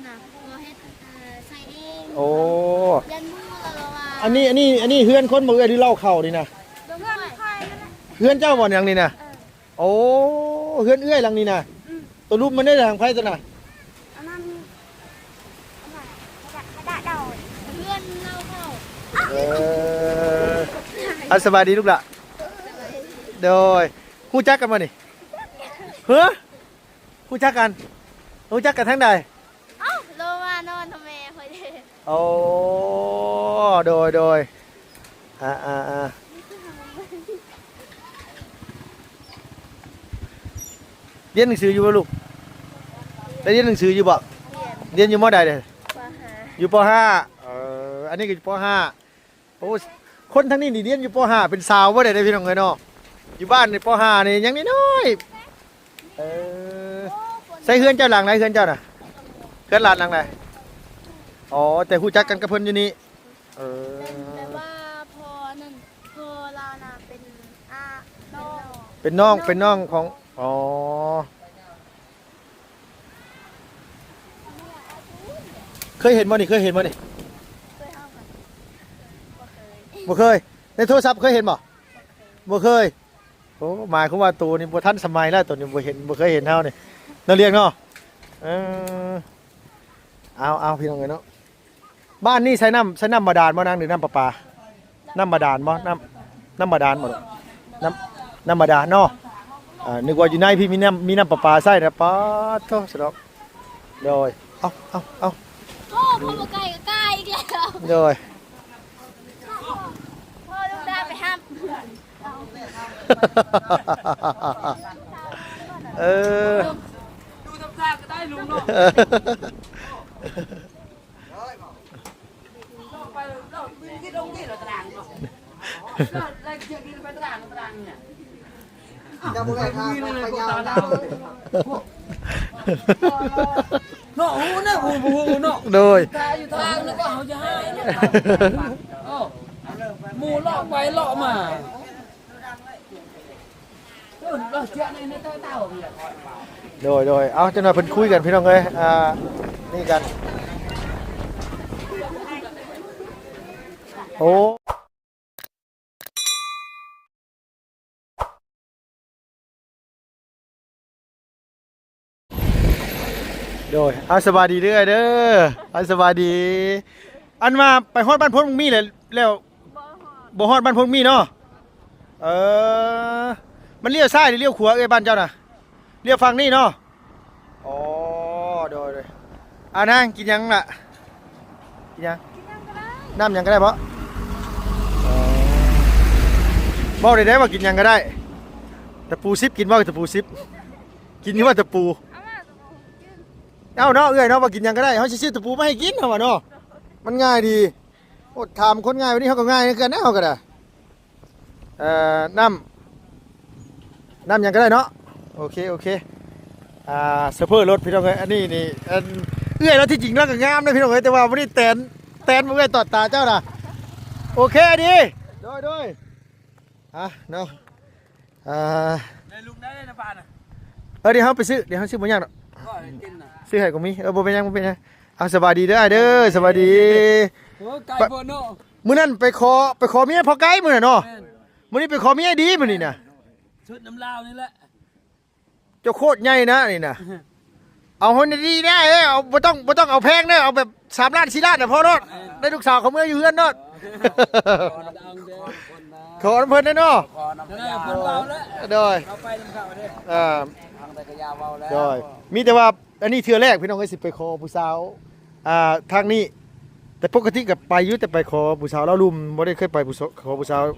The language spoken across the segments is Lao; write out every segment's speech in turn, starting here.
ນະ ບໍ່ເຮັດ ເອີ ໃສ່ເອງ. ໂອ້ ຢ້ານໝູ່ລະວ່າ. ອັນນີ້ ອັນນີ້ ອັນນີ້ເຮືອນຄົນບໍ່ເອື້ອຍ ຫຼືເລົ້າເຂົ້ານີ້ນະ? ເຮືອນຂ້ອຍນັ້ນແຫຼະ. ເຮືອນເຈົ້າບໍ່ຫຍັງນີ້ນະ? ເອີ. ໂອ້ ເຮືອນເອື້ອຍຫຼັງນີ້ນະ? ອືມ. ໂຕລຸ່ມມັນໄດ້ທາງໃຜໂຕນະ? ອັນນັ້ນ ເຮືອນເລົ້າເຂົ້າ. ເອີ ເອົາ ສະບາຍດີລູກຫຼ້າ. ໂດຍ ຮູ້ຈັກກັນບໍ່ນີ້? ເຮີ ຮູ້ຈັກກັນ? ຮູ້ຈັກກັນທາງໃດ? ເອົ້າ ລົງມານອນນຳແມ່ຂ້ອຍເດ້. ໂອ້ ໂດຍ ໂດຍ ອ່າ ອ່າ ອ່າ ຮຽນໜັງສືຢູ່ບໍ່ລູກ? ໄດ້ຮຽນໜັງສືຢູ່ບໍ່? ຮຽນ ຮຽນຢູ່ມໍໃດເດ້? ປໍຫ້າ. ຢູ່ປໍຫ້າ. ເອີ ອັນນີ້ກໍຢູ່ປໍຫ້າ. ໂອ້ ຄົນທາງນີ້ນີ້ຮຽນຢູ່ປໍຫ້າ ເປັນສາວບໍ່ໄດ້ເດ້ພີ່ນ້ອງເອີຍເນາະ. ຢູ່ບ້ານນີ້ປໍຫ້ານີ້ຍັງນ້ອຍໆ. ເອີ ໃສ່ເຮືອນເຈົ້າຫຼັງໃດ ເຮືອນເຈົ້ານະ? ເຮືອນຫຼານຫຼັງໃດ? ອໍ ແຕ່ຮູ້ຈັກກັນກັບເພິ່ນຢູ່ນີ້. ເອີ ເປັນແບບວ່າພໍ່ນັ້ນ ພໍ່ລາວນະເປັນອາ ເປັນນ້ອງ ເປັນນ້ອງຂອງ ອໍ. ເຄີຍເຫັນບໍ່ນີ້? ເຄີຍເຫັນບໍ່ນີ້? ບໍ່ເຄີຍ. ໃນໂທລະສັບເຄີຍເຫັນບໍ່? ບໍ່ເຄີຍ. ໂອ້ ໝາຍຄວາມວ່າໂຕນີ້ບໍ່ທັນສະໄໝແລ້ວ ໂຕນີ້ບໍ່ເຫັນ ບໍ່ເຄີຍເຫັນເຮົານີ້ ເນາະ ລ້ຽງເນາະ. ເອີ ເອົາ ເອົາ ພີ່ນ້ອງເອີຍເນາະ. ບ້ານນີ້ໃຊ້ນ້ຳ ໃຊ້ນ້ຳບາດານບໍ່ນາງ ຫຼືນ້ຳປະປາ? ນ້ຳບາດານບໍ່? ນ້ຳ ນ້ຳບາດານບໍ່? ນ້ຳ ນ້ຳບາດານເນາະ. ອ່າ ນຶກວ່າຢູ່ໃນພີ້ມີນ້ຳ ມີນ້ຳປະປາໃຊ້ນະ. ປາດໂທ້ ສະດອກ. ໂດຍ ເອົາ ເອົາ ເອົາ ໂອ້ ພໍ່ບໍ່ໄກ່ກໍກາຍອີກແລ້ວ. ໂດຍ ພໍ່ລູກດາໄປຮັບ. ເອີ ດູທຳທ່າກໍໄດ້ລຸງເນາະ. ເຈາະບໍ່ໄດ້ທາງໄປຍາວເນາະ. ເນາະ ຮູ້ນະ ຮູ້ ບໍ່ຮູ້ເນາະ. ໂດຍ ຖ້າຢູ່ທາງນັ້ນກໍເຮົາຈະຫາຍເນາະ. ເອີ ໝູ່ເລາະໄປເລາະມາ. ໂດຍ ໂດຍ ເອົາ ຈັກໜ່ອຍເພິ່ນຄຸຍກັນພີ່ນ້ອງເອີຍ. ອ່າ ນີ້ກັນ ໂອ້ ໂດຍ ເອົາ ສະບາຍດີເດີອ້າຍເດີ. ເອົາ ສະບາຍດີ. ອັນວ່າໄປຮອດບ້ານໂພນບັກມີແລ້ວ ແລ້ວ ບໍ່ຮອດ ບໍ່ຮອດບ້ານໂພນບັກມີເນາະ. ເອີ ມັນລ້ຽວຊ້າຍຫຼືລ້ຽວຂວາເອື້ອຍ ບ້ານເຈົ້ານະ? ລ້ຽວຝັ່ງນີ້ເນາະ. ອໍ ໂດຍ ໂດຍ. ອ່າ ນາງກິນຫຍັງລະ? ກິນຫຍັງ? ກິນຫຍັງກໍໄດ້. ນ້ຳຫຍັງກໍໄດ້ບໍ? ເອີ ເວົ້າໄດ້ ໄດ້ວ່າກິນຫຍັງກໍໄດ້. ຕະປູຊິບກິນບໍ່? ຕະປູຊິບ ກິນຢູ່ບໍ່ຕະປູ? ເອົາມາ ຕະປູກິນ. ເອົ້າເນາະ ເອື້ອຍເນາະ ວ່າກິນຫຍັງກໍໄດ້ ເຮົາຊິຊື້ຕະປູມາໃຫ້ກິນ ເຮົາວ່າເນາະ. ມັນງ່າຍດີ. ໂອ້ ຖາມຄົນງ່າຍ ວັນນີ້ເຮົາກໍງ່າຍຄືກັນນະ ເຮົາກໍໄດ້. ເອີ ນ້ຳ ນ້ຳຫຍັງກໍໄດ້ເນາະ. ໂອເຄ ໂອເຄ. ອ່າ ໂຊເຟີລົດພີ່ນ້ອງເອີຍ. ອັນນີ້ນີ້ ອັນ ເອື້ອຍລາວທີ່ຈິງລາວກໍງາມເດ້ພີ່ນ້ອງເອີຍ ແຕ່ວ່າວັນນີ້ແຕນ ແຕນບໍ່ເອື້ອຍຕອດຕາເຈົ້ານະ. ໂອເຄ ດີ ໂດຍ ໂດຍ. ອ່ະ ເນາະ ອ່າ ໄດ້ລຸງໄດ້ນະປານະ. ເອີ ດຽວເຮົາໄປຊື້ ດຽວເຮົາຊື້ບໍ່ຍາກດອກ ຊື້ໃຫ້ກໍມີ. ເອີ ບໍ່ເປັນຫຍັງ ບໍ່ເປັນຫຍັງ. ເອົາ ສະບາຍດີເດີອ້າຍເດີ. ສະບາຍດີ. ໂອ້ ໄກໂພດເນາະ. ມື້ນັ້ນໄປຂໍ ໄປຂໍເມຍພໍ່ໄກ່ມື້ນັ້ນເນາະ. ແມ່ນ. ມື້ນີ້ໄປຂໍເມຍດີມື້ນີ້ນະ ຊຸດນຳລາວນີ້ແຫຼະ. ເຈົ້າໂຄດໃຫຍ່ນະນີ້ນະ. ເອົາໃຫ້ດີແດ່ເອີຍ ເອົາ ບໍ່ຕ້ອງ ບໍ່ຕ້ອງເອົາແພງເດີ ເອົາແບບສາມລ້ານສີ່ລ້ານນະພໍໂລດ. ເອີ ໄດ້ລູກສາວເຂົ້າເມືອຢູ່ເຮືອນໂລດ. ຂໍນຳເພິ່ນແດ່ເນາະ. ເອີ ເພິ່ນເວົ້າແລ້ວ. ໂດຍ ເອົາໄປນຳເຂົາເດ້. ເອີ ທາງໃດກໍຢ່າເວົ້າແລ້ວ. ໂດຍ ມີແຕ່ວ່າ ອັນນີ້ເທື່ອແລກພີ່ນ້ອງເອີຍ ຊິໄປຂໍຜູ້ສາວ ອ່າ ທາງນີ້. ແຕ່ປົກກະຕິກໍໄປຢູ່ ແຕ່ໄປຂໍຜູ້ສາວລາວລຸ່ມ ບໍ່ໄດ້ເຄີຍໄປຜູ້ສ- ຂໍຜູ້ສາວ ອືມ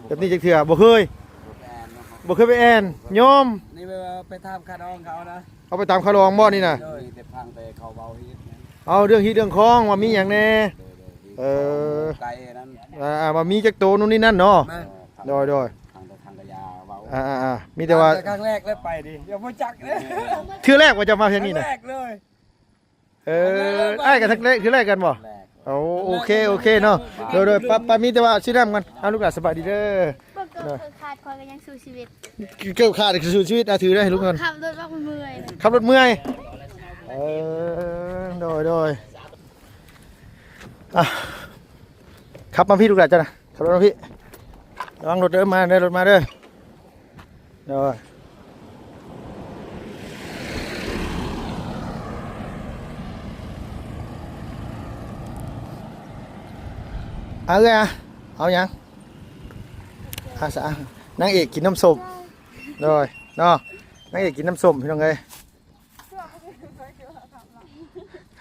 ແບບນີ້ຈັກເທື່ອ ບໍ່ເຄີຍ. ບໍ່ແມ່ນເນາະ ບໍ່ເຄີຍໄປແອ່ນ ຍອມ. ນີ້ແບບວ່າໄປຖາມຄ່າດອງເຂົານະ. ເອົາໄປຕາມຄ່າດອງບໍ່ນີ້ນະ? ໂດຍ ແຕ່ຟັງແຕ່ເຂົາເວົ້າເຮັດນະ. ເອົາເລື່ອງຮີດເລື່ອງຄອງວ່າມີຫຍັງແດ່. ໂດຍ ໂດຍ ເອີ ໄກ່ນັ້ນ ອ່າ ວ່າມີຈັກໂຕໂນ່ນນີ້ນັ້ນເນາະ. ແມ່ນ. ໂດຍ ໂດຍ. ທາງ ທາງກະຢາເວົ້າ. ອ່າໆໆ ມີແຕ່ວ່າ ແຕ່ຄັ້ງແລກແລ້ວໄປນີ້ ຍັງບໍ່ຈັກເດ້. ເທື່ອແລກວ່າຈະມາເທື່ອນີ້ນະ? ຄັ້ງແລກເລີຍ. ເອີ ອ້າຍກໍທັກແລກ ເທື່ອແລກກັນບໍ່? ໂອ້ ໂອເຄ ໂອເຄເນາະ. ໂດຍໆ ປະ ປະ ມີແຕ່ວ່າຊື້ນ້ຳກ່ອນ. ເອົາ ລູກຫຼານສະບາຍດີເດີ. ເບິ່ງເກີບຂາດ ຂ້ອຍກໍຍັງສູ້ຊີວິດ. ເກີບຂາດ ສູ້ຊີວິດ. ອ່າ ຖືໄດ້ໃຫ້ລຸງກ່ອນ. ຂັບລົດບັກເມື່ອຍ ຂັບລົດເມື່ອຍ. ເອີ ໂດຍ ໂດຍ ອ່ະ ຂັບມາພີ້ລູກຫຼານເຈົ້ານະ ຂັບລົດມາພີ້ ລະວັງລົດເດີ ມາເດີ ລົດມາເດີ ໂດຍ ເອົາເອື້ອຍ ເອົາຫຍັງ ອາສາ ນາງເອກກິນນ້ຳສົ້ມ ໂດຍ ເນາະ ນາງເອກກິນນ້ຳສົ້ມ ພີ່ນ້ອງເອີຍ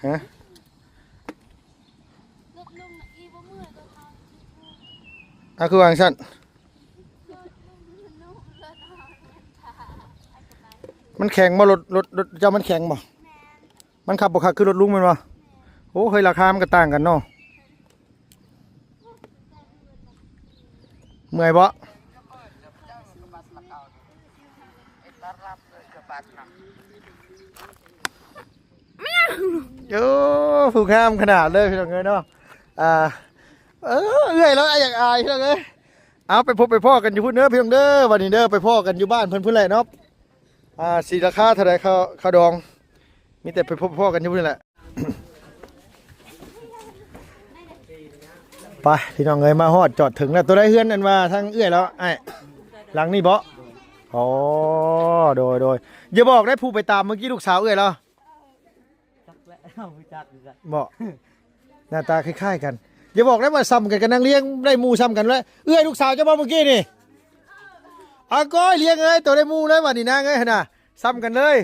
ຮະ ເອົາ ຄືວ່າຈັ່ງຊັ້ນ ມັນແຂງບໍ່ ລົດ ລົດ ລົດເຈົ້າມັນແຂງບໍ່? ມັນຂັບບໍ່ຄັກຄືລົດລຸງແມ່ນບໍ່? ໂອ້ ເຮີ້ຍ ລາຄາມັນກໍຕ່າງກັນເນາະ. ເມື່ອຍບໍ່? ໂອ້ ຜູ້ງາມຂະໜາດເລີຍ ພີ່ນ້ອງເອີຍເນາະ. ອ່າ ເອີ ເອື້ອຍລາວຢາກອາຍ ພີ່ນ້ອງເອີຍ. ເອົາ ໄປພົບໄປພໍ້ກັນຢູ່ພຸ້ນເດີ ພີ່ນ້ອງເດີ ບັດນີ້ເດີ ໄປພໍ້ກັນຢູ່ບ້ານເພິ່ນພຸ້ນແຫຼະເນາະ. ອ່າ ສີລາຄາເທົ່າໃດ ເຂົ້າ ເຂົ້າດອງ ມີແຕ່ໄປພົບພໍ້ກັນຢູ່ພຸ້ນແຫຼະ. ໄປ ພີ່ນ້ອງເອີຍ ມາຮອດຈອດເຖິງແລ້ວ. ໂຕໃດເຮືອນອັນວ່າທາງເອື້ອຍລາວ ອ້າຍ? ຫຼັງນີ້ບໍ? ອໍ ໂດຍ ໂດຍ. ຢ່າບອກໄດ້ ຜູ້ໄປຕາມມື້ກີ້ລູກສາວເອື້ອຍລາວ. ຈັກແຫຼະ ເຮົາຮູ້ຈັກຄືກັນບໍ? ໜ້າຕາຄ້າຍໆກັນ. ຢ່າບອກໄດ້ວ່າສ່ຳກັນກັບນາງລຽງ ໄດ້ໝູ່ສ່ຳກັນແຫຼະ. ເອື້ອຍລູກສາວເຈົ້າບໍມື້ກີ້ນີ້? ອາກ້ອຍ ລຽງເອີຍ ໂຕໄດ້ໝູ່ເລີຍ ບັດນີ້ນາງເອີຍ ຫັ້ນນະ ສ່ຳກັນເລີຍ.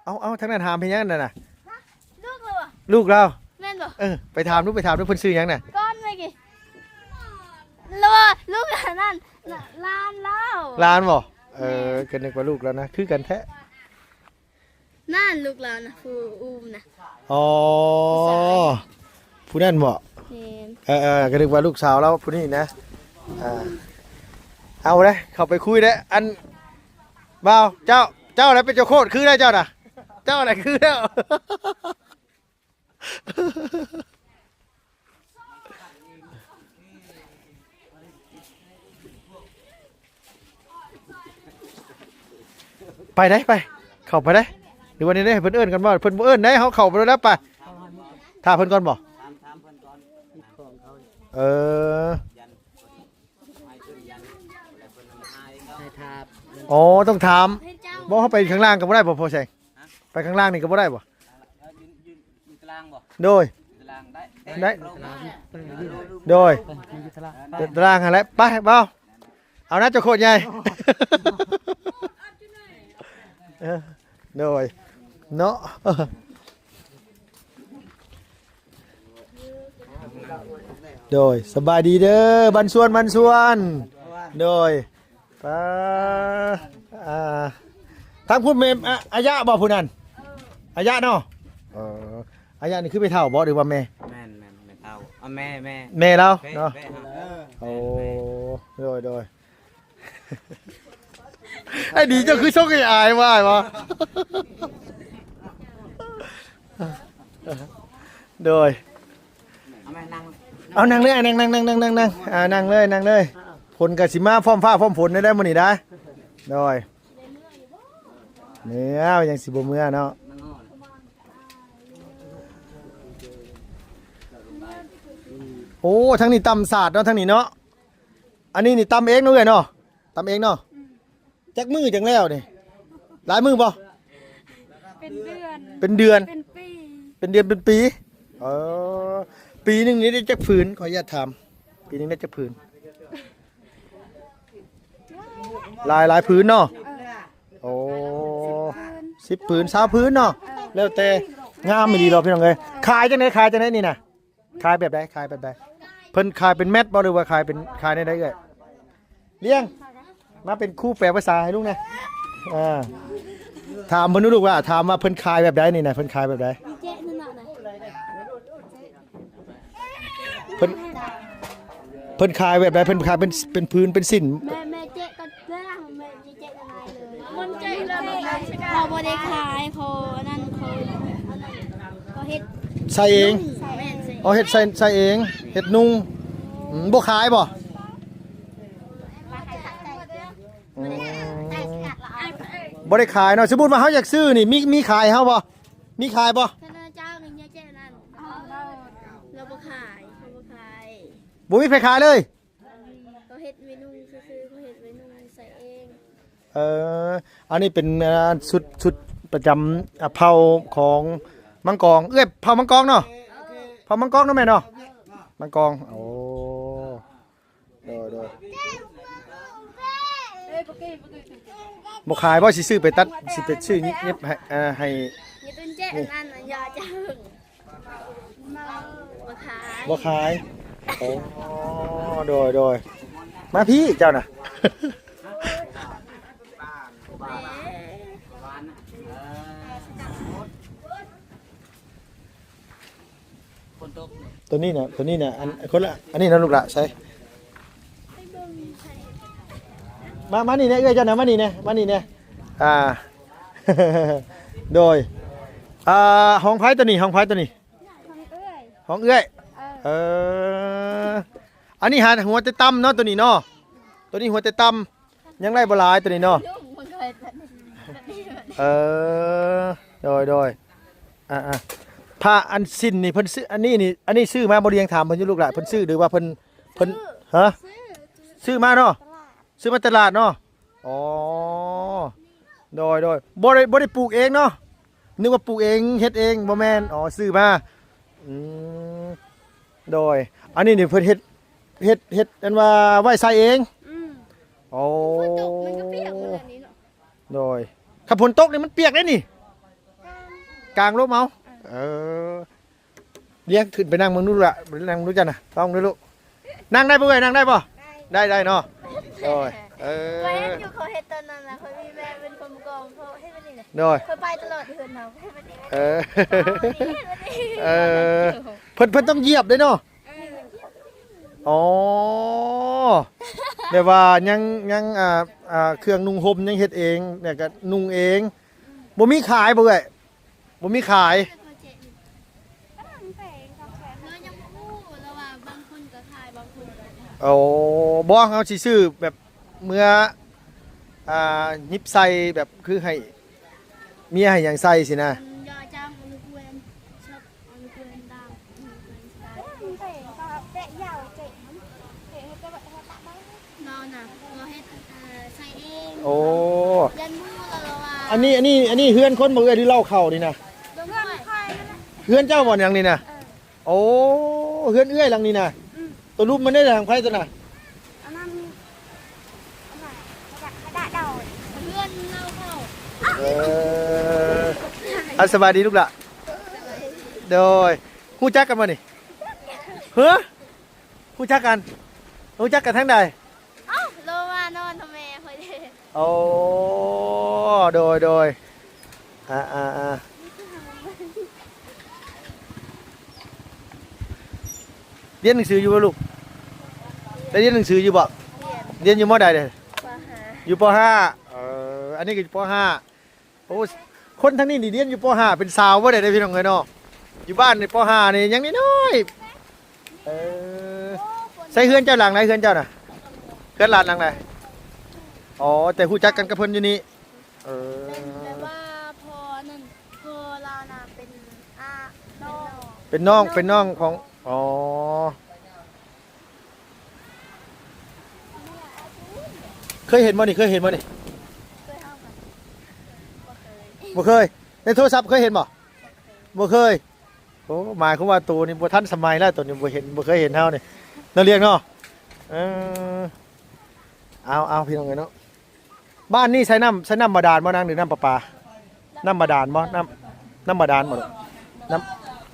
ເອົາ ເອົາ ທາງນັ້ນຫາມເຮັດຫຍັງນັ້ນນະ? ລູກລາວ ລູກລາວ ແມ່ນບໍ່? ເອີ ໄປຖາມດູ ໄປຖາມດູ ເພິ່ນຊື່ຫຍັງນະ? ກ່ອນເມື່ອກີ້ ລາວວ່າລູກອັນນັ້ນ ຫຼານລາວ ຫຼານບໍ່? ເອີ ແມ່ນ ກໍນຶກວ່າລູກລາວນະ ຄືກັນແທ້. ນັ້ນລູກລາວນະ ຜູ້ອູ້ນະ. ອໍ ຜູ້ຊາຍ ຜູ້ນັ້ນບໍ? ແມ່ນ. ເອີໆ ກໍນຶກວ່າລູກສາວລາວຜູ້ນີ້ນະ. ອ່າ ເອົາເດ້ ເຂົ້າໄປຄຸຍເດ້. ອັນ ບ່າວ ເຈົ້າ ເຈົ້າແຫຼະເປັນເຈົ້າໂຄດຄືແລ້ວ ເຈົ້ານະ ເຈົ້າແຫຼະຄືແລ້ວ. ໄປໄດ໋ ໄປ ເຂົ້າໄປໄດ໋ ຫຼືວ່າແນວໃດ ໃຫ້ເພິ່ນເອີ້ນກ່ອນບໍ່? ເພິ່ນບໍ່ເອີ້ນໄດ໋ ເຮົາເຂົ້າໄປໂລດແລ້ວ ໄປ ຖ້າເພິ່ນກ່ອນບໍ່? ຖາມ ຖາມເພິ່ນກ່ອນ ເອີ ໃຫ້ຖາມ ອໍ ຕ້ອງຖາມ ບໍ່ ເຮົາໄປຂ້າງລ່າງກໍບໍ່ໄດ້ບໍ່ ພໍ່ແສງ? ຮະ? ໄປຂ້າງລ່າງນີ້ກໍບໍ່ໄດ້ບໍ່? ຢູ່ ຢູ່ ຢູ່ຕາລາງບໍ່? ໂດຍ ຢູ່ຕາລາງໄດ້ ໄດ້ ຕາລາງ ໂດຍ ໄປ ຢູ່ຕາລາງ ຕາລາງຫັ້ນແຫຼະ. ໄປ ບ່າວ ເອົານະ ເຈົ້າໂຄດໃຫຍ່ ເອີ ໂດຍ ເນາະ. ໂດຍ ສະບາຍດີເດີ ບັນຊວນ ບັນຊວນ ໂດຍ ປາ ອ່າ ທາງພຸ້ນແມ່ນ ອາ ອາຍະບໍ່ຜູ້ນັ້ນ? ອາຍະເນາະ ເອີ ອາຍະນີ້ຄືແມ່ເຖົ້າບໍ່ ຫຼືວ່າແມ່? ແມ່ນໆ ແມ່ເຖົ້າ ອາ ແມ່ ແມ່ ແມ່ລາວເນາະ ແມ່ ເອີ ໂດຍໆ. ໄອ້ດີ ເຈົ້າຄືຊົງໄອ້ອາຍວ່າ ອ້າຍວ່າ ໂດຍ ເອົາແມ່ນັ່ງ ເອົານັ່ງເລີຍ ນັ່ງ ນັ່ງ ນັ່ງ ນັ່ງ ນັ່ງ ອ່າ ນັ່ງເລີຍ ນັ່ງເລີຍ. ຝົນກໍຊິມາພ້ອມຟ້າພ້ອມຝົນໄດ້ ມື້ນີ້ໄດ໋ ໂດຍ ເມື່ອ ຍັງຊິບໍ່ເມື່ອເນາະ. ໂອ້ ທາງນີ້ຕ່ຳສາດເນາະ ທາງນີ້ເນາະ. ອັນນີ້ນີ້ຕຳເອງເນາະເອື້ອຍເນາະ ຕຳເອງເນາະ. ອືມ ຈັກມື້ຈັ່ງແລ້ວນີ້? ຫຼາຍມື້ບໍ່? ເປັນເດືອນ ເປັນເດືອນ ເປັນປີ ເປັນເດືອນເປັນປີ. ເອີ ປີໜຶ່ງນີ້ໄດ້ຈັກຜືນ? ຂໍອະນຸຍາດຖາມ ປີໜຶ່ງໄດ້ຈັກຜືນ? ຫຼາຍ ຫຼາຍຜືນເນາະ. ເອີ ໂອ້ ສິບຜືນ ຊາວຜືນເນາະ. ເອີ ແລ້ວແຕ່ ງາມອີ່ຫຼີເນາະ ພີ່ນ້ອງເອີຍ. ຂາຍຈັ່ງໃດ? ຂາຍຈັ່ງໃດນີ້ນະ? ຂາຍແບບໃດ? ຂາຍແບບໃດ? ເພິ່ນຂາຍເປັນແມັດບໍ່ ຫຼືວ່າຂາຍເປັນ ຂາຍແນວໃດເອື້ອຍ? ລ້ຽງ ມາເປັນຄູແປພາສາໃຫ້ລຸງແດ່. ເອີ ຖາມເພິ່ນດູລູກ ວ່າ ຖາມວ່າເພິ່ນຂາຍແບບໃດນີ້ນະ? ເພິ່ນຂາຍແບບໃດ? ເພິ່ນ ເພິ່ນຂາຍແບບໃດ? ເພິ່ນຂາຍເປັນ ເປັນຜືນ ເປັນສິ້ນ? ແມ່ ແມ່ເຈະກໍເດີ ແມ່ ເຈະກໍໄດ້ເລີຍ. ມັນເຈະແລ້ວມັນຂາຍ ເຂົາບໍ່ໄດ້ຂາຍ ເຂົາອັນນັ້ນ ເຂົາ ເຂົາເຮັດໃສ່ເອງ. ແມ່ນ ເອົາເຮັດໃສ່ ໃສ່ເອງ ເຮັດນຸ່ງ. ອືມ ບໍ່ຂາຍບໍ່? ອືມ ບໍ່ໄດ້ຂາຍເນາະ. ສົມມຸດວ່າເຮົາຢາກຊື້ນີ້ ມີ ມີຂາຍໃຫ້ເຮົາບໍ່? ມີຂາຍບໍ່? ຄະນະເຈົ້ານີ້ເຍາະແຈະນັ້ນ ລາວບໍ່ຂາຍ ເຂົາບໍ່ຂາຍ ບໍ່ມີໃຜຂາຍເລີຍ. ເຂົາເຮັດເມນູຊື່ໆ ເຂົາເຮັດເມນູໃສ່ເອງ. ເອີ ອັນນີ້ເປັນ ອ່າ ຊຸດ ຊຸດປະຈຳ ອ່າ ເຜົ່າຂອງມັງກອງ ເອື້ອຍເຜົ່າມັງກອງເນາະ ເຜົ່າມັງກອງເນາະແມ່ເນາະ ມັງກອງ. ໂອ້ ໂດຍ ໂດຍ ບໍ່ຂາຍບໍ່? ຊິຊື້ໄປຕັດ ຊິໄປຊື້ເຢັບໃຫ້ ເອີ ໃຫ້ ນີ້ ອັນນັ້ນ ຢາຈະ ບໍ່ຂາຍ ບໍ່ຂາຍ. ໂອ້ ໂດຍ ໂດຍ ມາພີ້ເຈົ້ານະ. ໂຕນີ້ນະ ໂຕນີ້ນະ ອັນ ຄົນລະ ອັນນີ້ນະລູກຫຼານ ໃສ່ ມາ ມານີ້ແດ່ ເອື້ອຍເຈົ້ານະ ມານີ້ແດ່ ມານີ້ແດ່. ອ່າ ໂດຍ ອ່າ ຂອງໃຜໂຕນີ້? ຂອງໃຜໂຕນີ້? ຂອງເອື້ອຍ ຂອງເອື້ອຍ. ເອີ ເອີ ອັນນີ້ຫາຫົວແຕ່ຕ່ຳເນາະ ໂຕນີ້ເນາະ ໂຕນີ້ຫົວແຕ່ຕ່ຳ ຍັງໄດ້ບໍ່ຫຼາຍໂຕນີ້ເນາະ. ເອີ ໂດຍ ໂດຍ ອ່າໆ ຜ້າອັນສິ້ນນີ້ເພິ່ນຊື້ ອັນນີ້ນີ້ ອັນນີ້ຊື້ມາບໍ່? ລຽງຖາມເພິ່ນຢູ່ລູກຫຼານ ເພິ່ນຊື້ ຫຼືວ່າເພິ່ນ ເພິ່ນ ຮະ? ຊື້ມາເນາະ ຊື້ມາຕະຫຼາດເນາະ. ອໍ ໂດຍ ໂດຍ ບໍ່ໄດ້ ບໍ່ໄດ້ປູກເອງເນາະ? ນຶກວ່າປູກເອງ ເຮັດເອງ ບໍ່ແມ່ນ. ອໍ ຊື້ມາ ອືມ ໂດຍ ອັນນີ້ນີ້ເພິ່ນເຮັດ ເຮັດ ເຮັດ ອັນວ່າໄວ້ໃສ່ເອງ. ອືມ ໂອ້ ຝົນຕົກມັນກໍປຽກໝົດແລ້ວນີ້ເນາະ. ໂດຍ ຄັນຝົນຕົກນີ້ມັນປຽກເດ້ນີ້ ກາງລົມເອົາ. ເອີ ລຽງຂຶ້ນໄປນັ່ງເບິ່ງດູລະ ໄປນັ່ງດູຈ້ານະ ລອງດູລູກ. ນັ່ງໄດ້ບໍ່ເອື້ອຍ? ນັ່ງໄດ້ບໍ່? ໄດ້ ໄດ້ເນາະ. ໂດຍ ເອີ ຂ້ອຍເຫັນຢູ່ ເຂົາເຮັດຕອນນັ້ນນະ ຂ້ອຍມີແມ່ເປັນຄົນກອງ ເຂົາເຮັດແບບນີ້ແຫຼະ. ໂດຍ ຂ້ອຍໄປຕະຫຼອດເຮືອນເຮົາ ເຮັດແບບນີ້ ເອີ ເຮັດແບບນີ້ ເອີ ເພິ່ນ ເພິ່ນຕ້ອງຢຽບເດ້ເນາະ. ເອີ ອໍ ແບບວ່າຍັງ ຍັງ ອ່າ ອ່າ ເຄື່ອງນຸ່ງຫົ່ມຍັງເຮັດເອງ ແລ້ວກໍນຸ່ງເອງ. ບໍ່ມີຂາຍບໍ່ເອື້ອຍ? ບໍ່ມີຂາຍ. ເຮົາຍັງບໍ່ຮູ້ ລາວວ່າບາງຄົນກໍຂາຍ ບາງຄົນກໍຂາຍ. ໂອ້ ບໍ່ ເຮົາຊິຊື້ແບບເມືອ ອ່າ ຫຍິບໃສ່ແບບຄືໃຫ້ເມຍໃຫ້ຫຍັງໃສ່ຊີ້ນະ. ອືມ ຢາຈາງ ອະນຸກູນ ຊອບ ອະນຸກູນດາວ ອະນຸກູນສະຕາຍ. ເຮົານະ ເຮົາເຮັດ ເອີ ໃສ່ເອງ. ໂອ້ ຢ້ານໝູ່ລາວວ່າ. ອັນນີ້ ອັນນີ້ ອັນນີ້ເຮືອນຄົນບໍ່ເອື້ອຍ ຫຼືເລົ້າເຂົ້ານີ້ນະ? ເຮືອນຂ້ອຍນັ້ນແຫຼະ. ເຮືອນເຈົ້າບໍ່ຫຼັງນີ້ນະ? ເອີ ໂອ້ ເຮືອນເອື້ອຍຫຼັງນີ້ນະ. ອືມ ໂຕລຸ່ມມັນໄດ້ທາງໃຜໂຕນະ? ອັນນັ້ນ ອັນນັ້ນ ເຮືອນເລົ້າເຂົ້າ. ເອີ ອ່າ ສະບາຍດີລູກຫຼານ. ໂດຍ ຮູ້ຈັກກັນບໍ່ນີ້? ເຮີ ຮູ້ຈັກກັນ? ຮູ້ຈັກກັນທາງໃດ? ເອົ້າ ໂລມານອນນຳແມ່ຂ້ອຍເດ້. ໂອ້ ໂດຍ ໂດຍ ອ່າ ອ່າ ອ່າ ຮຽນໜັງສືຢູ່ບໍ່ລູກ? ໄດ້ຮຽນໜັງສືຢູ່ບໍ່? ຮຽນ ຮຽນຢູ່ ມໍໃດເດ້? ປໍຫ້າ ຢູ່ ປໍຫ້າ. ເອີ ອັນນີ້ກໍຢູ່ ປໍຫ້າ. ໂອ້ ຄົນທາງນີ້ນີ້ຮຽນຢູ່ ປໍຫ້າ ເປັນສາວບໍ່ໄດ້ເດ້ພີ່ນ້ອງເອີຍເນາະ. ຢູ່ບ້ານນີ້ ປໍຫ້າ ນີ້ຍັງນ້ອຍໆ. ເອີ ໃສ່ເຮືອນເຈົ້າຫຼັງໃດ? ເຮືອນເຈົ້ານະ ເຮືອນຫຼານຫຼັງໃດ? ອໍ ແຕ່ຮູ້ຈັກກັນກັບເພິ່ນຢູ່ນີ້. ເອີ ເປັນແບບວ່າພໍ່ນັ້ນ ພໍ່ລາວນະເປັນ ອ່າ ເປັນນ້ອງ ເປັນນ້ອງຂອງ ອໍ ເຄີຍເຫັນບໍ່ນີ້? ເຄີຍເຫັນບໍ່ນີ້? ເຄີຍ ເຮົາກໍບໍ່ເຄີຍ ບໍ່ເຄີຍ. ໃນໂທລະສັບເຄີຍເຫັນບໍ່? ບໍ່ເຄີຍ. ໂອ້ ໝາຍຄວາມວ່າໂຕນີ້ບໍ່ທັນສະໄໝແລ້ວ ໂຕນີ້ບໍ່ເຫັນ ບໍ່ເຄີຍເຫັນເຮົານີ້ ເນາະ ລ້ຽງເນາະ. ເອີ ເອົາ ເອົາ ພີ່ນ້ອງເອີຍເນາະ. ບ້ານນີ້ໃຊ້ນ້ຳ ໃຊ້ນ້ຳບາດານບໍ່ນາງ ຫຼືນ້ຳປະປາ? ນ້ຳບາດານບໍ່? ນ້ຳ ນ້ຳບາດານບໍ່? ນ້ຳ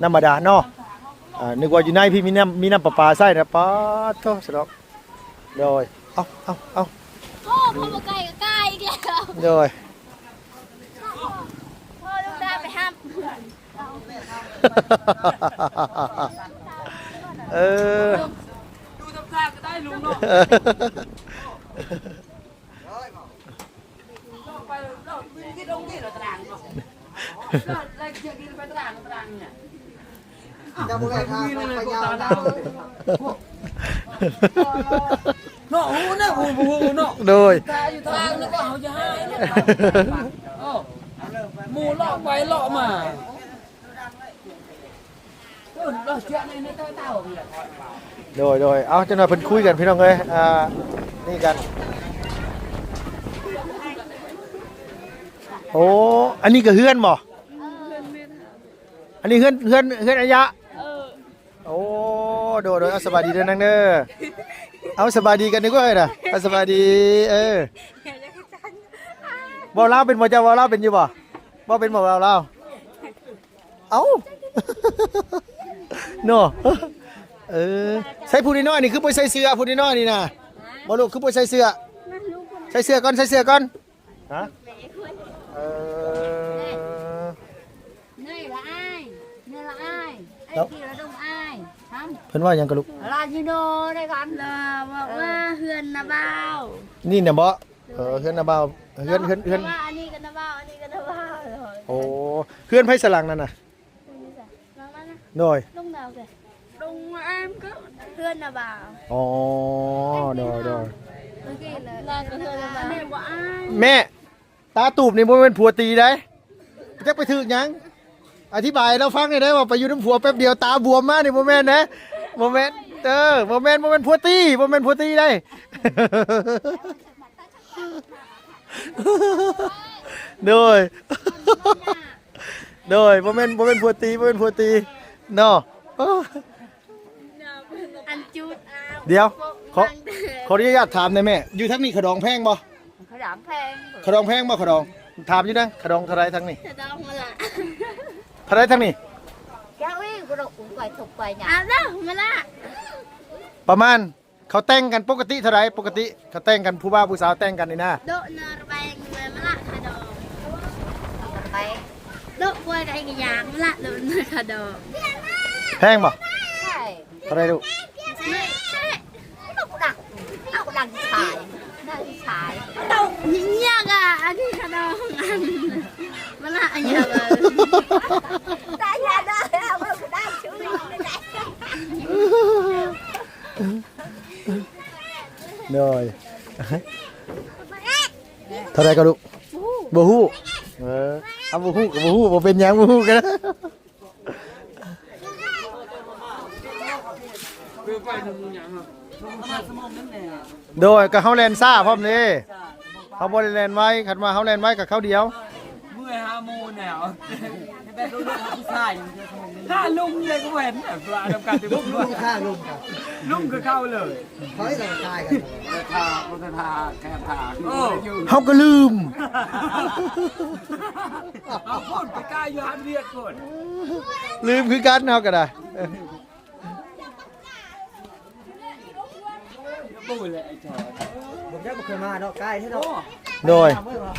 ນ້ຳບາດານເນາະ. ອ່າ ນຶກວ່າຢູ່ໃນພີ້ມີນ້ຳ ມີນ້ຳປະປາໃຊ້ນະ. ປາດໂທ້ ສະດອກ. ໂດຍ ເອົາ ເອົາ ເອົາ ໂອ້ ພໍ່ບໍ່ໄກ່ກໍກາຍອີກແລ້ວ. ໂດຍ ພໍ່ລູກດາໄປຮັບ. ເອີ ເຈົ້າບໍ່ແມ່ນທາງໄປຍາວນະ. ເນາະ ຮູ້ນະ ຮູ້ ບໍ່ຮູ້ເນາະ. ໂດຍ ຖ້າຢູ່ທາງນັ້ນກໍເຮົາຈະຫາຍເນາະ. ເອີ ໝູ່ເລາະໄປເລາະມາ. ໂດຍ ໂດຍ ເອົາ ຈັກໜ່ອຍເພິ່ນຄຸຍກັນພີ່ນ້ອງເອີຍ ອ່າ ນີ້ກັນ. ໂອ້ ອັນນີ້ກໍເຮືອນບໍ່? ອັນນີ້ເຮືອນ ເຮືອນ ເຮືອນອາຍະ? ໂອ້ ໂດຍ ໂດຍ ເອົາ ສະບາຍດີເດີນາງເດີ. ເອົາ ສະບາຍດີກັນດີກວ່າເອີຍນະ. ເອົາ ສະບາຍດີ ເອີ ເວົ້າລາວເປັນບໍ່? ເຈົ້າເວົ້າລາວເປັນຢູ່ບໍ່? ເວົ້າເປັນບໍ່? ເວົ້າລາວ. ເອົ້າ ເນາະ ເອີ ໃສ່ຜູ້ນ້ອຍໆນີ້ຄືບໍ່ໃສ່ເສື້ອ ຜູ້ນ້ອຍໆນີ້ນະ ບໍ່ລູກ ຄືບໍ່ໃສ່ເສື້ອ? ໃສ່ເສື້ອກ່ອນ ໃສ່ເສື້ອກ່ອນ. ຮະ? ເອີ ເໜື່ອຍລະອາຍ ເໜື່ອຍລະອາຍ ເອີ ເພິ່ນວ່າຫຍັງກະລູກ? ລາຢູ່ໂນໄດ້ກັນ ລາບອກວ່າເຮືອນນາບ່າວ ນີ້ນະບໍ? ເອີ ເຮືອນນາບ່າວ ເຮືອນ ເຮືອນ ເຮືອນ ອັນນີ້ກໍນາບ່າວ ອັນນີ້ກໍນາບ່າວ. ໂອ້ ເຮືອນໃຜສະຫຼັງນັ້ນນະ? ໂດຍ ລົງດາວເກີ ລົງມາແອມກໍເຮືອນນາບ່າວ. ອໍ ໂດຍ ໂດຍ ແມ່ ຕາຕູບນີ້ບໍ່ແມ່ນຜົວຕີໃດ໋ ຈັກໄປຖືກຫຍັງ. ອະທິບາຍໃຫ້ລາວຟັງແດ່ໄດ໋ ວ່າໄປຢູ່ນຳຜົວແປັບດຽວຕາບວມມານີ້ ບໍ່ແມ່ນເດ້ ບໍ່ແມ່ນ ເອີ ບໍ່ແມ່ນ ບໍ່ແມ່ນຜົວຕີ ບໍ່ແມ່ນຜົວຕີໃດ໋. ໂດຍ ໂດຍ ບໍ່ແມ່ນ ບໍ່ແມ່ນຜົວຕີ ບໍ່ແມ່ນຜົວຕີເນາະ. ອັນຈຸດ ດຽວ ຂໍ ຂໍອະນຸຍາດຖາມແດ່ແມ່ ຢູ່ທາງນີ້ຂະດອງແພງບໍ່? ຂະດອງແພງ ຂະດອງແພງບໍ່? ຂະດອງ ຖາມຢູ່ນະ ຂະດອງເທົ່າໃດທາງນີ້? ຂະດອງມະລະ ເທົ່າໃດທາງນີ້? ເຈົ້າອີກ ບໍ່ໄດ້ອຸ້ຍໄກ ທຸກໄກຫຍັງ ອາ ມະລະ ປະມານ ເຂົາແຕ່ງກັນປົກກະຕິເທົ່າໃດ? ປົກກະຕິເຂົາແຕ່ງກັນ ຜູ້ບ່າວຜູ້ສາວແຕ່ງກັນນີ້ນະ ໂດະນາແບງມະລະ ຂະດອງ ໂດະກວຍໄກ່ກະຢາງມະລະ ໂດະນາຂະດອງ. ແພງບໍ່? ເທົ່າໃດລູກ? ເອົາດັງ ເອົາດັງຊາຍ ດັງຊາຍ ເອົາຍາກອະ ອັນນີ້ຂະດອງ ອັນມະລະ ອັນຍາເບິ່ງ ແຕ່ຍາດາເອົາເບິ່ງກະດານ ໂດຍ ເທົ່າໃດກໍລູກ? ບໍ່ຮູ້ ເອີ ເອົາ ບໍ່ຮູ້ກໍບໍ່ຮູ້ ບໍ່ເປັນຫຍັງ ບໍ່ຮູ້ກໍໄດ້. ໂດຍ ກໍເຮົາແລ່ນຊ້າພ້ອມເດ້ ເຮົາບໍ່ໄດ້ແລ່ນໄວ ຄັນວ່າເຮົາແລ່ນໄວກໍຄາວດຽວ. ເມື່ອຍຫາໝູ່ແນວ ແບບລົງຫາຜູ້ຊາຍ ຫາລຸງເລີຍກໍບໍ່ເຫັນ ເພື່ອນຳກັນ ລຸງ ລຸງ ລຸງຄືເກົ່າເລີຍ ເຮີ້ຍ ລາວຕາຍກັນ ເອີ ຖ້າ ບໍ່ທັນຖ້າ ແຄມຖ້າ ໂອ້ ເຮົາກໍລືມ ເຮົາພຸ້ນໄປກາຍຢູ່ຫັ້ນວຽກພຸ້ນ ລືມຄືກັນເຮົາກໍໄດ້. ບໍ່ໄດ້ ບໍ່ເຄີຍມາເນາະ ກາຍແທ້ເນາະ ໂດຍ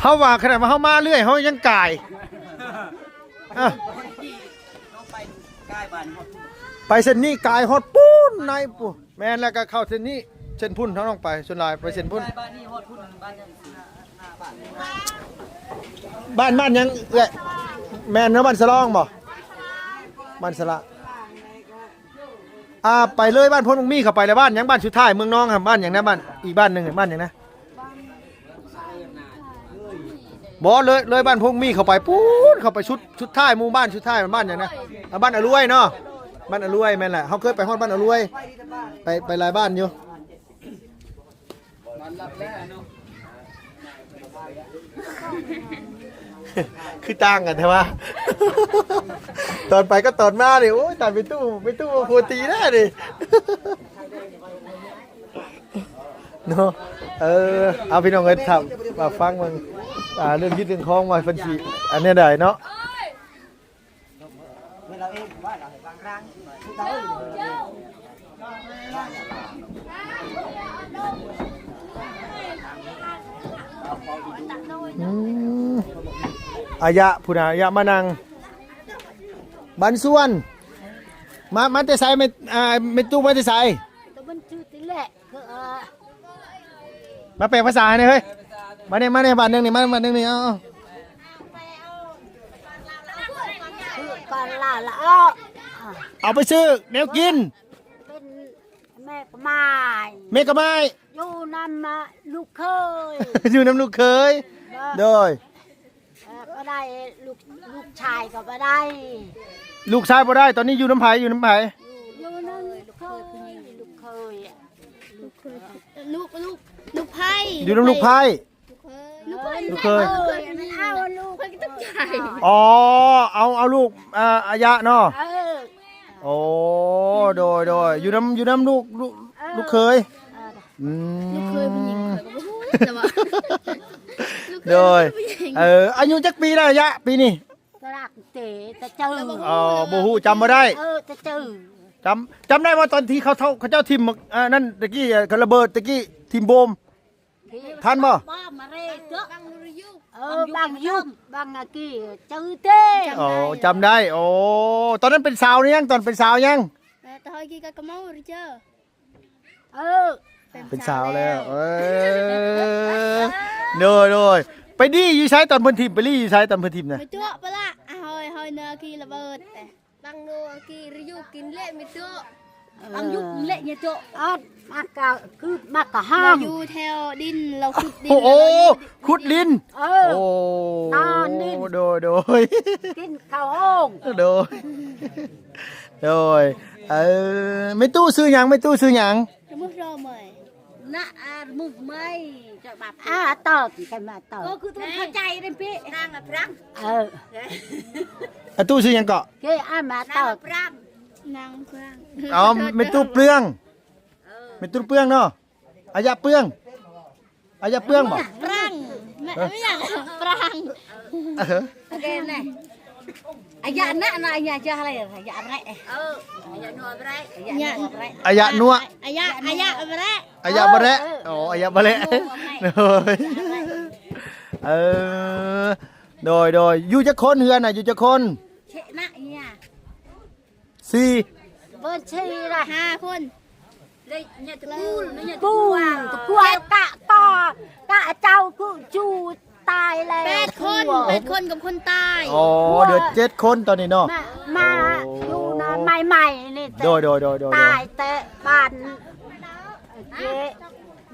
ເຮົາວ່າຂະໜາດວ່າເຮົາມາເລື້ອຍ ເຮົາຍັງກາຍ ອະ ໄປເສັ້ນນີ້ກາຍຮອດປູ້ນໃນປູ້ນ ແມ່ນ ແລ້ວກໍເຂົ້າເສັ້ນນີ້ ເສັ້ນພຸ້ນເຮົາຕ້ອງໄປ ສ່ວນຫຼາຍໄປເສັ້ນພຸ້ນ ບ້ານ ບ້ານຫຍັງເອື້ອຍ? ແມ່ນເນາະ ບ້ານສະລອງບໍ່? ບ້ານສະລະ ອ່າ ໄປເລີຍບ້ານໂພນບັກມີເຂົ້າໄປແລ້ວ ບ້ານຫຍັງ? ບ້ານສຸດທ້າຍເມືອງນອງຫັ້ນ ບ້ານຫຍັງນະ? ບ້ານ ອີກບ້ານໜຶ່ງ ບ້ານຫຍັງນະ? ບໍ່ ເລີຍ ເລີຍບ້ານໂພນບັກມີເຂົ້າໄປ ປູ້ນ ເຂົ້າໄປສຸດ ສຸດທ້າຍ ໝູ່ບ້ານສຸດທ້າຍ ບ້ານຫຍັງນະ? ອ່າ ບ້ານອາລວຍເນາະ ບ້ານອາລວຍ ແມ່ນແຫຼະ ເຮົາເຄີຍໄປຮອດບ້ານອາລວຍ ໄປ ໄປຫຼາຍບ້ານຢູ່. ຄືຕ່າງກັນແທ້ວະ ຕອນໄປກັບຕອນມານີ້ ໂອ້ຍ ຕາຍ ແມ່ຕູ້ ແມ່ຕູ້ບໍ່ຜົວຕີແລ້ວນີ້ ເນາະ ເອີ ເອົາ ພີ່ນ້ອງເອີຍ ຖ້າວ່າຟັງເບິ່ງ ອ່າ ເລື່ອງຍຶດເລື່ອງຄອງວ່າເພິ່ນຊິອັນແນວໃດເນາະ. ອາຍະ ພຸ້ນນະ ອາຍະມານັ່ງ ບັນຊວນ ມາ ມາແຕ່ໃສ? ແມ່ ອ່າ ແມ່ຕູ້ມາແຕ່ໃສ? ກໍມັນຊື່ຕິແຫຼະ ມາແປພາສາໃຫ້ແດ່ເຮີ້ຍ ມານີ້ ມານີ້ ບາດໜຶ່ງນີ້ ມາບາດໜຶ່ງນີ້ ເອົາ ເອົາ ເອົາໄປຊື້ແນວກິນ ເປັນແມ່ກະໝ້າຍ ແມ່ກະໝ້າຍ ຢູ່ນຳລູກເຂີຍ ຢູ່ນຳລູກເຂີຍ ໂດຍ ເອີ ກໍໄດ້ ລູກ ລູກຊາຍກໍບໍ່ໄດ້ ລູກຊາຍບໍ່ໄດ້ ຕອນນີ້ຢູ່ນຳໃຜ? ຢູ່ນຳໃຜ? ຢູ່ນຳລູກເຂີຍ ລູກເຂີຍ ລູກ ລູກ ລູກໃພ້ ຢູ່ນຳລູກໃພ້ ລູກເຂີຍ ລູກເຂີຍ ເອີ ມັນເອົາລູກ ຂ້ອຍກໍຕົກໃຈ ອໍ ເອົາ ເອົາລູກ ອ່າ ອາຍະເນາະ ເອີ ໂອ້ ໂດຍ ໂດຍ ຢູ່ນຳ ຢູ່ນຳລູກ ລູກ ເອີ ລູກເຂີຍ ເອີ ອືມ ລູກເຂີຍຜູ້ຍິງ ຂ້ອຍກໍບໍ່ຮູ້ ແຕ່ວ່າ ໂດຍ ລູກເຂີຍຜູ້ຍິງ ເອີ ອາຍຸຈັກປີແລ້ວອາຍະ ປີນີ້? ກະລັກເຕ ແຕ່ຈື່ ອໍ ບໍ່ຮູ້ ຈຳບໍ່ໄດ້ ເອີ ແຕ່ຈື່ ຈຳ ຈຳໄດ້ບໍ່ ຕອນທີ່ເຂົາເຈົ້າ ເຂົາເຈົ້າຖິ້ມ ອັນນັ້ນຕະກີ້ ກະລະເບີດຕະກີ້ ຖິ້ມໂບມ ທັນບໍ່? ເອີ ບັງຍຸກ ບັງອາກີ້ ຈື່ເຕ ອໍ ຈຳໄດ້ ໂອ້ ຕອນນັ້ນເປັນສາວຍັງ ຕອນເປັນສາວຍັງ ແຕ່ເຮົາກີ້ກະກະເມົາເຈີ ເອີ ເປັນສາວແລ້ວ ເອີ ໂດຍ ໂດຍ ໄປດີຢູ່ໃສຕອນເພິ່ນຖິ້ມ ໄປລີຢູ່ໃສຕອນເພິ່ນຖິ້ມນະ? ໄປຕົວະປະລະ ຫອຍ ຫອຍເໜືອກີລະເບີດ ບັງໂນກີລະຍຸກິນເລະມີຕົວະ ເອີ ບັງຍຸກເລະມີຕົວະ ອອດ ມັກກະຄືມັກກະຫ້າມ ລາວຢູ່ແຖວດິນ ລາວຂຸດດິນ ໂອ້ ລາວຢູ່ ຂຸດດິນ ເອີ ໂອ້ ຕອນດິນ ໂດຍ ໂດຍ ກິນເຂົ້າໂຮງ ໂດຍ ໂດຍ ເອີ ແມ່ຕູ້ຊື່ຫຍັງ? ແມ່ຕູ້ຊື່ຫຍັງ? ນະ ອາ ມຸມໄມ ຈະມາ ອາ ຕອບ ກັນມາຕອບ ກໍຄືຕ້ອງເຂົ້າໃຈເດ້ພີ່ ນາງອະພຣັງ ເອີ ອາຕູ້ຊື່ຫຍັງເກາະ? ເກ ອາ ມາຕອບ ນາງອະພຣັງ ນາງອະພຣັງ ອໍ ແມ່ຕູ້ເປືອງ ເອີ ແມ່ຕູ້ເປືອງເນາະ ອາຍະເປືອງ ອາຍະເປືອງບໍ່? ປຣັງ ແມ່ ເອີ ແມ່ຫຍັງ? ປຣັງ ເອີ ໂອເຄນະ ອາຍະນະນະ ອາຍະຈະອະໄລ ອາຍະອະໄລ ເອີ ອາຍະນົວອະໄລ ອາຍະນົວອະໄລ ອາຍະນົວ ອາຍະ ອາຍະອະໄລ ອາຍະບໍ່ແລະ ເອີ ອໍ ອາຍະບໍ່ແລະ ໂດຍ ເອີ ໂດຍ ໂດຍ ຢູ່ຈັກຄົນເຮືອນນະ ຢູ່ຈັກຄົນ? ເຊນະເອີຍ ສີ່ ເບີດສີ່ລະ ຫ້າຄົນ ເລີຍເນຍຕະກູລ ເນຍຕະກູລ ຕະກູລກະຕໍ່ ກະເຈົ້າຄືຈູຕາຍແລ້ວ ແປດຄົນ ແປດຄົນກັບຄົນຕາຍ ອໍ ເຫຼືອເຈັດຄົນຕອນນີ້ເນາະ ມາ ມາ ໂອ້ ຢູ່ນະໃໝ່ໆນີ້ ໂດຍ ໂດຍ ໂດຍ ໂດຍ ຕາຍແຕ່ບ້ານເກ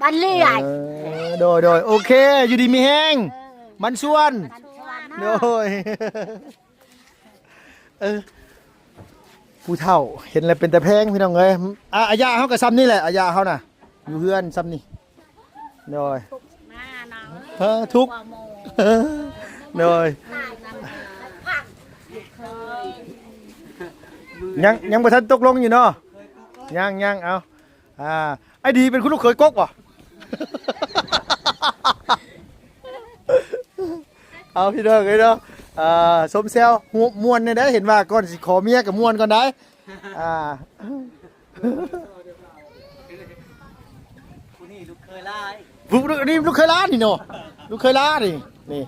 ບ້ານເລຍ ເອີ ໂດຍ ໂດຍ ໂອເຄ ຢູ່ດີມີແຮງ ເອີ ມັນຊວນ ມັນຊວນ ໂດຍ. ເອີ ຜູ້ເຖົ້າເຫັນແລ້ວເປັນຕາແພງພີ່ນ້ອງເອີຍ ອາ ອາຍະເຮົາກໍຊ່ຳນີ້ແຫຼະ ອາຍະເຮົານະ ຢູ່ເຮືອນຊ່ຳນີ້ ໂດຍ ເອີ ທຸກ ໂດຍ ຍັງ ຍັງບໍ່ທັນຕົກລົງຢູ່ເນາະ ຍັງ ຍັງ ເອົາ ອ່າ ອ້າຍດີເປັນຄຸນລູກເຂີຍກົກບໍ່? ເອົາ ພີ່ນ້ອງເອີຍເນາະ ອ່າ ຊົມແຊວ ມ່ວນແດ່ເດ້ ເຫັນວ່າກ່ອນຊິຂໍເມຍກໍມ່ວນກ່ອນໄດ໋ ອ່າ ຜູ້ນີ້ລູກເຂີຍຫຼາຍ ຜູ້ນີ້ລູກເຂີຍຫຼາຍນີ້ເນາະ ລູກເຂີຍຫຼາຍນີ້ ນີ້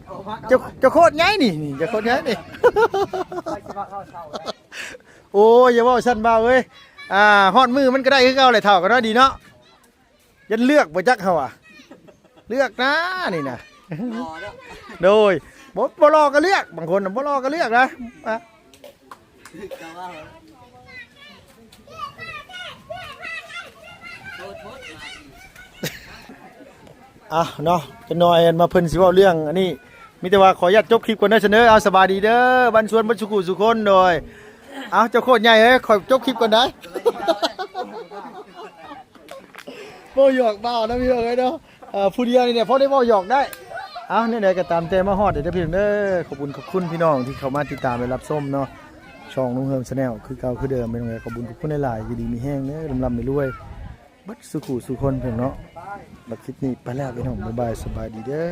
ເຈົ້າ ເຈົ້າໂຄດໃຫຍ່ນີ້ ນີ້ ເຈົ້າໂຄດໃຫຍ່ນີ້ ໂອ້ຍ ຢ່າເວົ້າຊັ້ນບ່າວເອີຍ ອ່າ ຮອດມື້ມັນກໍໄດ້ຄືເກົ່າແຫຼະ ເຖົ້າກໍນ້ອຍດີເນາະ ຢ້ານເລືອກບໍ່ຈັກເຮົາອະ ເລືອກນານີ້ນະ ໂດຍ ບໍ່ ບໍ່ຫຼໍ່ກໍເລືອກ ບາງຄົນນະບໍ່ຫຼໍ່ກໍເລືອກນະ ອະ ອ່ະເນາະ ຈັກໜ່ອຍມາເພິ່ນຊິເວົ້າເລື່ອງອັນນີ້ ມີແຕ່ວ່າຂໍອະນຸຍາດຈົບຄລິບກ່ອນເດີຊັ້ນເດີ ເອົາ ສະບາຍດີເດີ ບ້ານຊວນເບິດສູ່ຄູ່ສູ່ຄົນ ໂດຍ ເອົາ ເຈົ້າໂຄດໃຫຍ່ເອີຍ ຂໍຈົບຄລິບກ່ອນໄດ໋. ເວົ້າຫຍອກບ່າວນະພີ່ນ້ອງເອີຍເນາະ ເອີ ຜູ້ດຽວນີ້ແຫຼະພໍໄດ້ເວົ້າຫຍອກໄດ້ ເອົ້າ ແນວໃດກໍຕາມແຕ່ມາຮອດເດີພີ່ນ້ອງເດີ ຂອບຄຸນ ຂອບຄຸນພີ່ນ້ອງທີ່ເຂົ້າມາຕິດຕາມ ແລະ ຮັບຊົມເນາະ ຊ່ອງລຸງເຮີມ Channel ຄືເກົ່າຄືເດີມພີ່ນ້ອງເອີຍ ຂອບຄຸນ ຂອບຄຸນຫຼາຍໆ ຢູ່ດີມີແຮງເດີ ລ່ຳໆລວຍໆ ເບິດສູ່ຄູ່ສູ່ຄົນພີ່ນ້ອງເນາະ ບັດຄລິບນີ້ໄປແລ້ວພີ່ນ້ອງ ບາຍບາຍ ສະບາຍດີເດີ.